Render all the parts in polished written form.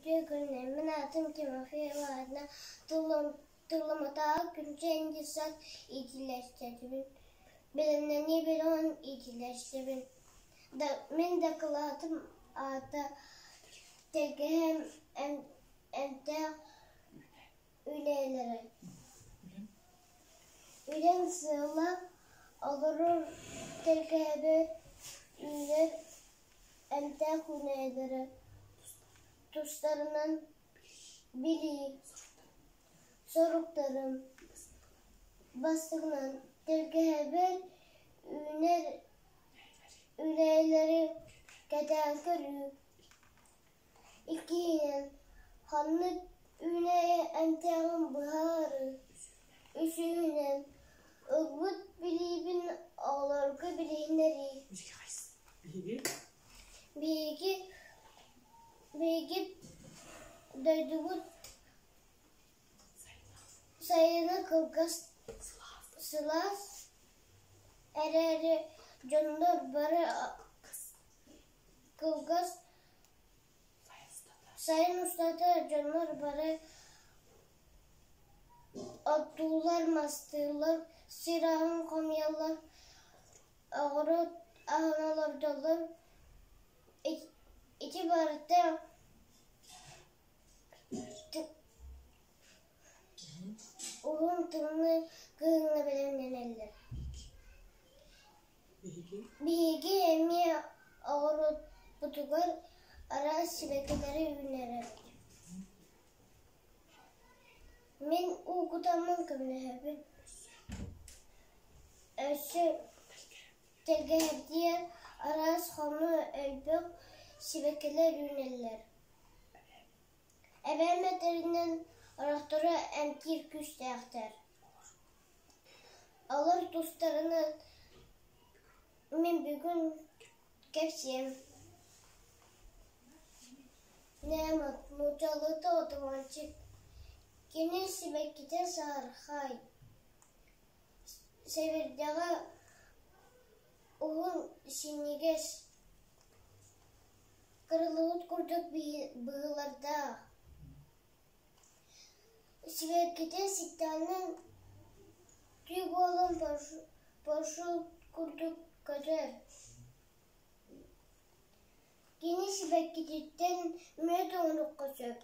Үтүө күнүнэн, мин аатым Тимофей Ивановна, Тыллыматааҕы Күнчээн детсад иитиллээччитэбин, бэлэмнэнии бөлөҕүн иитиллээччитэбин. Мин дакылаатым аата Тэлгэһэм эмтээх үлэлэрэ. Үлэм сыала олорор тэлгэһэбэр үүнэр эмтээх үүнээйилэрэ тустарынан билии, соруктарым бастакынан тэлгэһэбэр үүнэр үүнээйилэри кэтээн көрүү, иккиһинэн ханнык үүнээйи эмтээҕин быһаарыы, үсүһүнэн ылбыт билиибин оҕолорго билиһиннэрии. Биһиги Биһиги дойдубут сайына кылгас, сылаас эрээри дьоннор бары кылгас сайын устата дьоннор бары оттууллар, мастыыллар, сир аһын хомуйаллар, оҕуруот аһын олордоллор. Ити барыта уһун тымныы кыһыҥҥа бэлэмнэнэллэр. Биһиги эмиэ оҕуруоппутугар араас сибэккилэри үүннэрэбит. Мин уу кутаммын көмөлөһөбүн. Өссө Тэлгэһэрдиэ араас хонуу элбэх сибэккилэр үүнэллэр. Эбээм этэринэн, орохторо эмтиир күүстээхтэр. Олор тустарынан мин бүгүн кэпсиэм. Нэмот нууччалыыта одуванчик. Кини сибэккитэ саһархай. Сэбирдэҕэ уһун синньигэс, кырыллыбыт курдук быһыылардаах, сибэккитэ ситтэҕинэ түү буолан парашют курдук көтөр. Кини сибэккититтэн мүөт оҥоруохха сөп.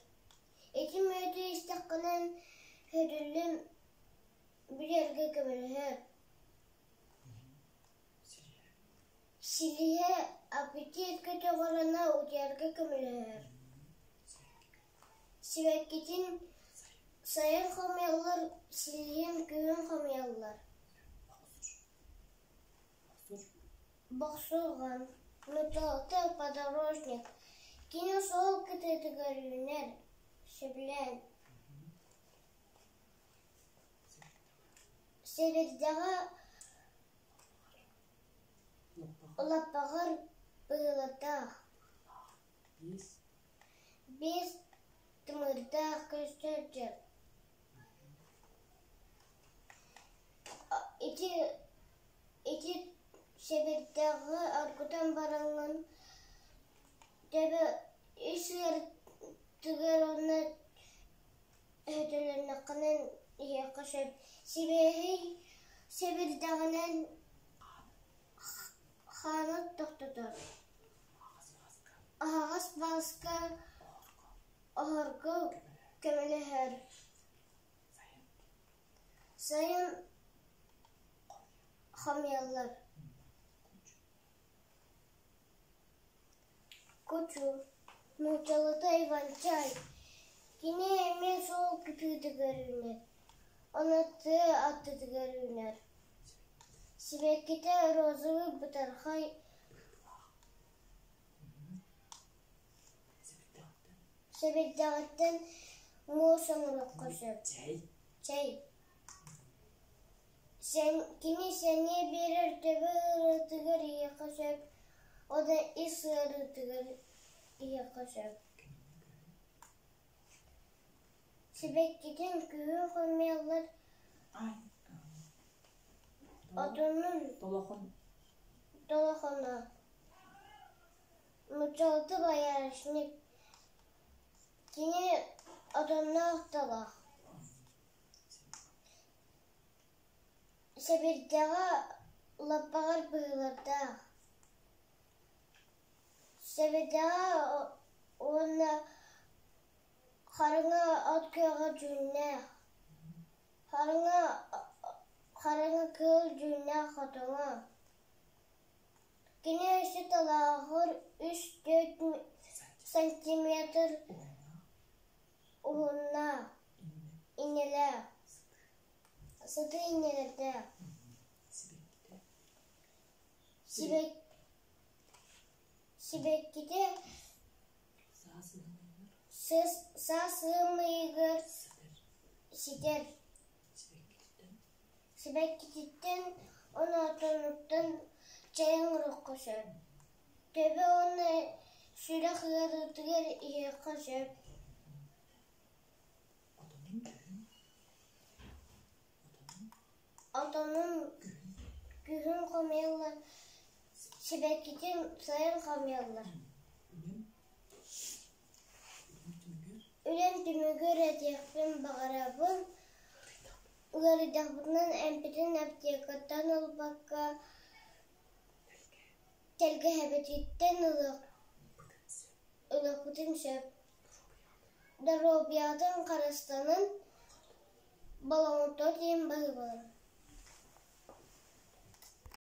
Ити мүөтү истэххинэ хөтөллөн Билэргэ көмөлөһөр. Силиһэ аппетит көтөҕөрүнэ утуйарга көмөлөһөр. Сибэккитин сайын хомуйаллар, силиһин күһүн хомуйаллар. Бохсулҕан, нууччалыыта подорожник, кини суол кытыытыгар үүнэр, сөбүлээн. Сэбирдэҕэ лаппаҕар быһыылардаах, биэс тымырдаах көстөр дьэ. Ити ити сэбирдэҕи оргутан бараҥҥын төбө ис ыарыытыгар уонна Өһөтөлөннөххүнэ иһиэххэ сөп, сибиэһэй сэбирдэҕинэн хааны тохтотор, аһаҕас бааска оһорго көмөлөһөр, сайын хомуйаллар. Кучу, нууччалыыта Иван-чай, кини эмиэ суол кытыытыгар үүнэр, ону тыа аттытыгар үүнэр. Сибэккитэ розовый бытархай сэбирдэҕиттэн муус оҥоруохха сөп. Чэй. Кини сэниэ биэрэр төбө ыарыытыгар иһиэххэ сөп, ол да ис ыарыытыгар иһиэххэ сөп. Сибэккитин күһүн хомуйаллар, отонун толохоно, нууччалыы боярышник. Кини отонноох талах, сэбирдэҕэ лаппаҕар быһыылардаах, сэбирдэҕэ уонна хараҥа от күөҕэ дьүһүннээх, хараҥа хараҥа кыыл дьүһүннээх хотоҥо. Кини өссө талааҕар 3-4 сантиметр уһуннаах, иннэлээх, сытыы иннэлэрдээх. Сибэккитэ саас ыам ыйыгар ситэр. Сибэккититтэн оноотонуттан чэй оҥоруохха сөп, төбө уонна сүрэх ыарыытыгар иһиэххэ сөп. Отонун күһүн хомуйаллар, сибэккитин сайын хомуйаллар. Үлэм түмүгэр этиэхпин баҕарабын, ыарыйдахпытына эмпитин аптекаттан ылбакка тэлгэһэбититтэн ылыахпытын сөп. Доруобуйаҕытын харыстанын, болҕомто диэн баһыыбаларын.